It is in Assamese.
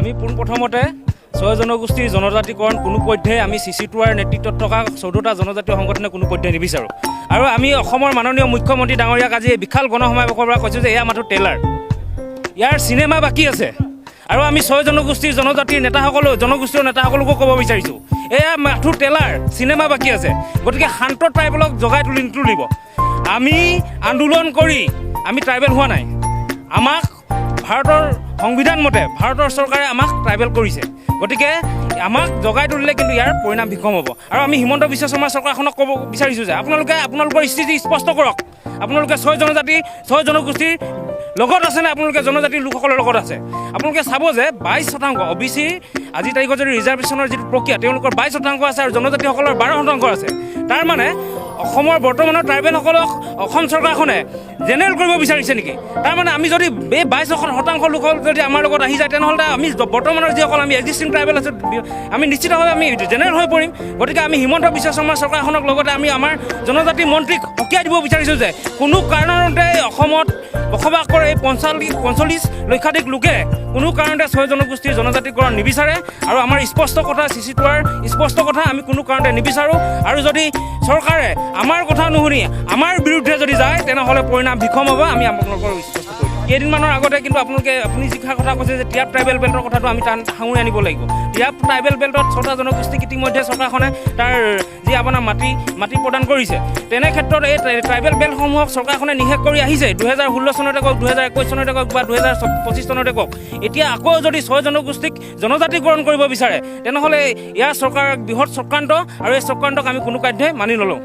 আমি পোনপ্ৰথমতে ছয় জনগোষ্ঠীৰ জনজাতিকৰণ কোনো পধ্যেই আমি চিচিটুৱাৰ নেতৃত্বত থকা 14টা জনজাতীয় সংগঠনে কোনো পধ্যেই নিবিচাৰোঁ। আৰু আমি অসমৰ মাননীয় মুখ্যমন্ত্ৰী ডাঙৰীয়াক আজি এই বিশাল গণসমাৱেশৰ পৰা কৈছোঁ যে এয়া মাথো ট্ৰেইলাৰ, ইয়াৰ চিনেমা বাকী আছে। আৰু আমি ছয় জনগোষ্ঠীৰ জনজাতিৰ নেতাসকলো, জনগোষ্ঠীয় নেতাসকলকো ক'ব বিচাৰিছোঁ, এয়া মাথো ট্ৰেইলাৰ, চিনেমা বাকী আছে। গতিকে শান্ত ট্ৰাইবেলক জগাই তুলি নুতুলিব। আমি আন্দোলন কৰি আমি ট্ৰাইবেল হোৱা নাই। আমাক ভাৰতৰ সংবিধান মতে ভাৰতৰ চৰকাৰে আমাক ট্ৰাইবেল কৰিছে। গতিকে আমাক জগাই তুলিলে কিন্তু ইয়াৰ পৰিণাম বিষম হ'ব। আৰু আমি হিমন্ত বিশ্ব শৰ্মা চৰকাৰখনক ক'ব বিচাৰিছোঁ যে আপোনালোকে আপোনালোকৰ স্থিতি স্পষ্ট কৰক। আপোনালোকে ছয় জনজাতি, ছয় জনগোষ্ঠীৰ লগত আছেনে আপোনালোকে জনজাতিৰ লোকসকলৰ লগত আছে? আপোনালোকে চাব যে 22% অ' বি চিৰ আজিৰ তাৰিখত যদি ৰিজাৰ্ভেশ্যনৰ যিটো প্ৰক্ৰিয়া, তেওঁলোকৰ 22% আছে আৰু জনজাতিসকলৰ 12% আছে। তাৰমানে অসমৰ বৰ্তমানৰ ট্ৰাইবেলসকলক অসম চৰকাৰখনে জেনেৰেল কৰিব বিচাৰিছে নেকি? তাৰমানে আমি যদি এই 22% লোকসকল যদি আমাৰ লগত আহি যায়, তেনেহ'লে আমি বৰ্তমানৰ যিসকল আমি এক্সিষ্টিং ট্ৰাইবেল আছোঁ, আমি নিশ্চিতভাৱে আমি জেনেৰেল হৈ পৰিম। গতিকে আমি হিমন্ত বিশ্ব শৰ্মা চৰকাৰখনক, লগতে আমি আমাৰ জনজাতি মন্ত্ৰীক সকীয়াই দিব বিচাৰিছোঁ যে কোনো কাৰণতে অসমত বসবাস কৰে এই 45 লক্ষাধিক লোকে কোনো কাৰণতে ছয় জনগোষ্ঠীৰ জনজাতিকৰণ নিবিচাৰে। আৰু আমাৰ স্পষ্ট কথা, চিচিটুৱাৰ স্পষ্ট কথা, আমি কোনো কাৰণতে নিবিচাৰোঁ। আৰু যদি চৰকাৰে আমাৰ কথা নুশুনি আমাৰ বিৰুদ্ধে যদি যায়, তেনেহ'লে পৰিণাম বিষম হ'ব। আমি আপোনালোকৰ স্পষ্ট কৰি দিম। কেইদিনমানৰ আগতে কিন্তু আপোনালোকে, আপুনি যিষাৰ কথা কৈছে যে টিৰাপ ট্ৰাইবেল বেল্টৰ কথাটো আমি তাত সাঙুৰি আনিব লাগিব। টিৰাপ ট্ৰাইবেল বেল্টত ছটা জনগোষ্ঠীক ইতিমধ্যে চৰকাৰখনে তাৰ যি আপোনাৰ মাটি প্ৰদান কৰিছে, তেনে ক্ষেত্ৰত এই ট্ৰাইবেল বেল্টসমূহক চৰকাৰখনে নিষেধ কৰি আহিছে, 2016 চনতে কওক, 2021 চনতে কওক বা 2025 চনতে কওক। এতিয়া আকৌ যদি ছয় জনগোষ্ঠীক জনজাতিকৰণ কৰিব বিচাৰে, তেনেহ'লে ইয়াৰ চৰকাৰৰ বৃহৎ চক্ৰান্ত আৰু এই চক্ৰান্তক আমি কোনো কাৰ্যই মানি নলওঁ।